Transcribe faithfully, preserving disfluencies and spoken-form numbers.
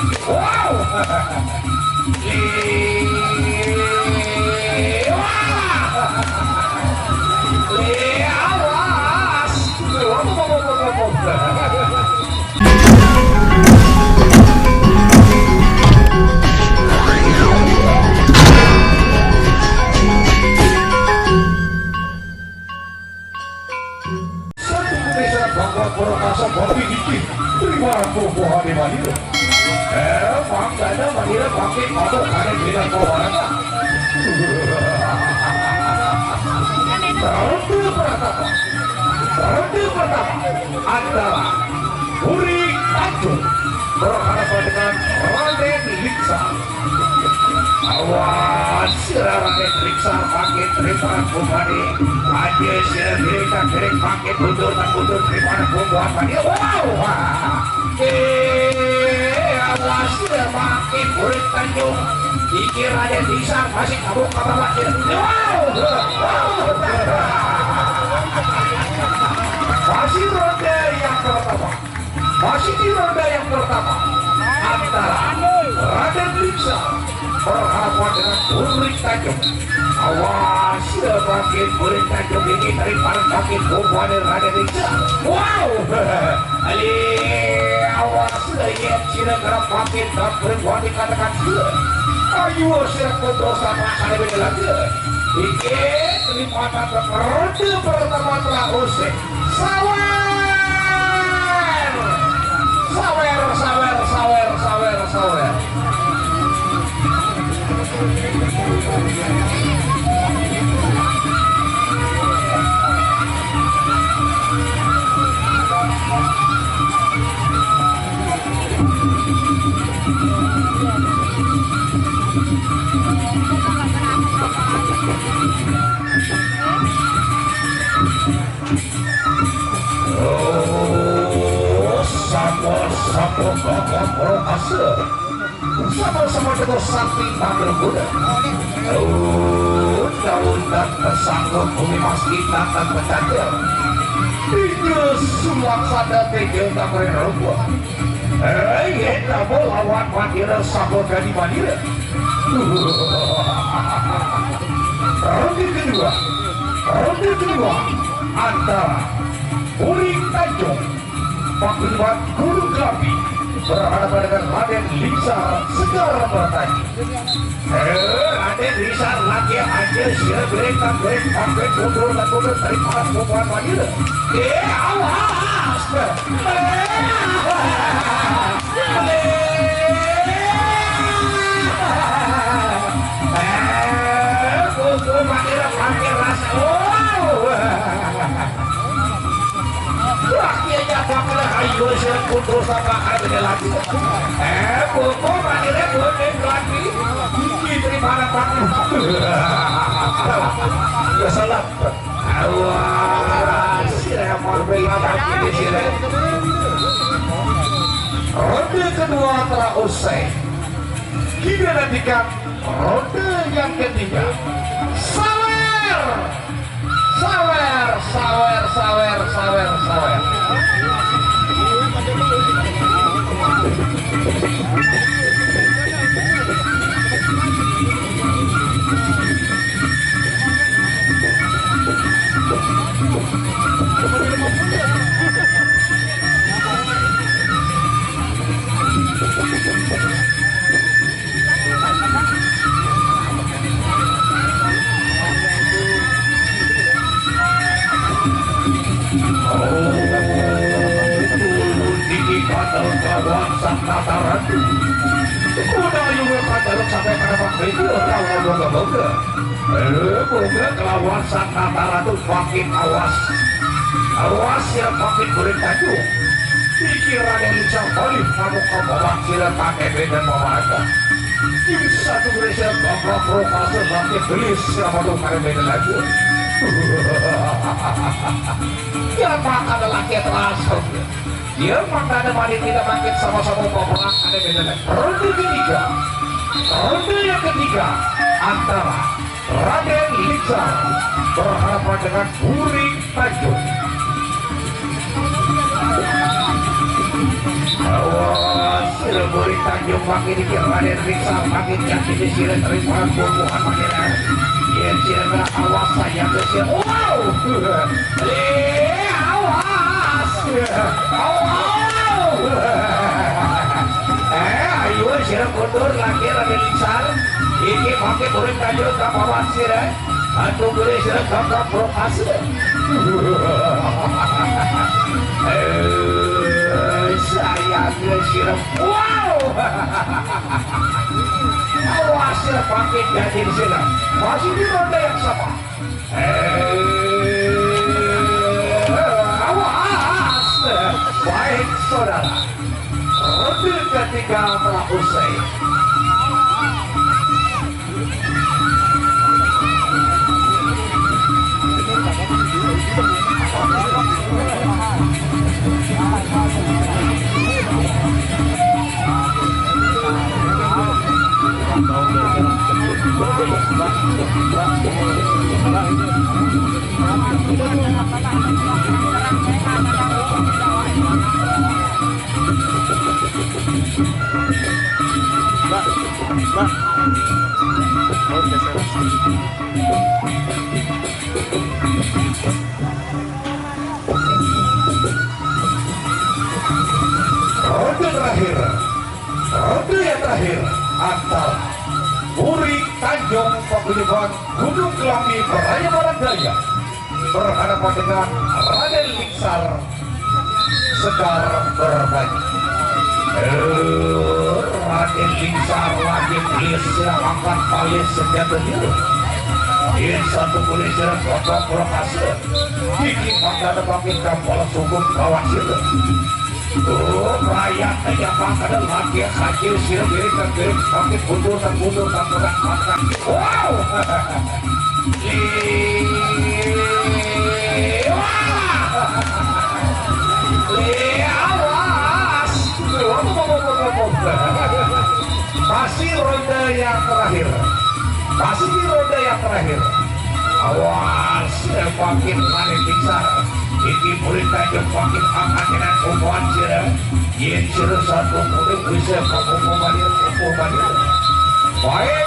Wow! Liwat! Liawas! Satu Indonesia bangga perkasa bagi gigi. Terima kasih, Tuhan di Madura. Eh, makanya Madura pakai mabuk ada di Jakarta. Ronde pertama. Ronde pertama antara Puri Tanjung berhadapan dengan Raden Liksa. Awas, Raden Liksa pakai tripan kumbani. Aja sira diri tak diri pakai budur tak budur tripan kumbani. Wow! Eh, awas, sira pakai Puri Tanjung. Iki Raden Liksa masih kabur kabar lagi. Wow! Masih ronde yang pertama. Masih di ronde yang pertama antara Raden Liksa berhadapan dengan Puri Tanjung. Awas, semakin Puri Tanjung ini dari para makin kumpulnya Raden Liksa. Wow! Ali, awas, lihat sini kerap makin tak berbuat dikatakan sila. Ayo, sila kontrol sama kali ini lagi. Iki, terima kasih, ronde pertama telah usai. Sawer! Sawer, sawer, sawer, sawer, sawer. Oh, sama-sama kakak berhasil. Sama-sama dengan sakti mandraguna. Oh, daun dan pesanggup bumi mas kita akan bertanding. Tiga sulak sada tiga tak boleh rubuh. Eh, kita mau lawan Madira sama dari Madira. Ronde kedua. Ronde kedua antara Uring Tanjung, Paguyuban Guru Gapi, berhadapan dengan Raden Lisa Segar Bertani. Eh, Raden Lisa lagi aja sila berita berita pakai mundur dan mundur dari panas bubuhan Madura. Eh, awas! Eh, eh, bubuhan Madura pakai rasa. Oh! Wah, iya, iya, Pak, udah, ayo, saya putus apa, ayo, dia lagi. Eh, buku, Pak, ini buku lagi. Ini dari mana, Pak? Ya, salah. Awas, saya mau bilang ini, sini. Ronde kedua telah usai. Kita nantikan ronde yang ketiga. Sawer! Sawer, sawer, sawer, sawer, sawer. Niki kathah kalawan sang Ratu. Kuda yuga kathah sampai pada waktu itu, kalau boga-boga. Eh, boga kalawan sang Ratu makin awas. Awas ya, makin boleh maju. Iki Raden Licang Bali, kamu kau bawa sila pakai beda bawa aja. Ini satu Indonesia bapak profesor laki gelis, siapa tuh kalian beda lagi? Dia makan lelaki yang terasa. Dia makan ada mandi tidak makin sama-sama bapak ada beda lagi. Ronde ketiga. Ronde yang ketiga antara Raden Lingsar berhadapan dengan Puri Tanjung. Sira murid Tanjung Pakir iki Raden Riksa Pakir yang ini sira terima bubuhan Pakir. Yen sira awas saya ke sira. Wow! Eh, awas! Awas! Eh, ayo sira mundur lagi Raden Riksa. Iki Pakir murid Tanjung Kapawan sira. Atuh geus kakak prokase. Eh, saya geus sirep. Wow! Awas sirep pakai gading sirep. Masih di ronde yang sama. Eh, awas. Baik, saudara. Ronde ketiga telah usai. Mbak, Mbak. Oh, geser. Ronde terakhir, ronde yang terakhir antara Puri Tanjung Paguyuban Gunung Kelambi Raya Barat Daya berhadapan dengan Raden Lingsar Sekar Berbagi. Eh, Raden Lingsar lagi gelis, angkat palis senjata dia. Dia satu kulit sirah kotor berhasil. Gigi pada pakai kapal sungguh kawat sirah. Oh, rakyat aja pakai lagi kaki sirah diri ke diri pakai mundur tak mundur tak gerak makan. Wow! Iya, awas. Masih ronde yang terakhir. Masih di ronde yang terakhir. Awas, eh, pakin mani piksar. Iki murid Tanjung pakin angkat dengan umpan sirah. Yen sirah satu murid bisa kamu pemani, pemani. Baik,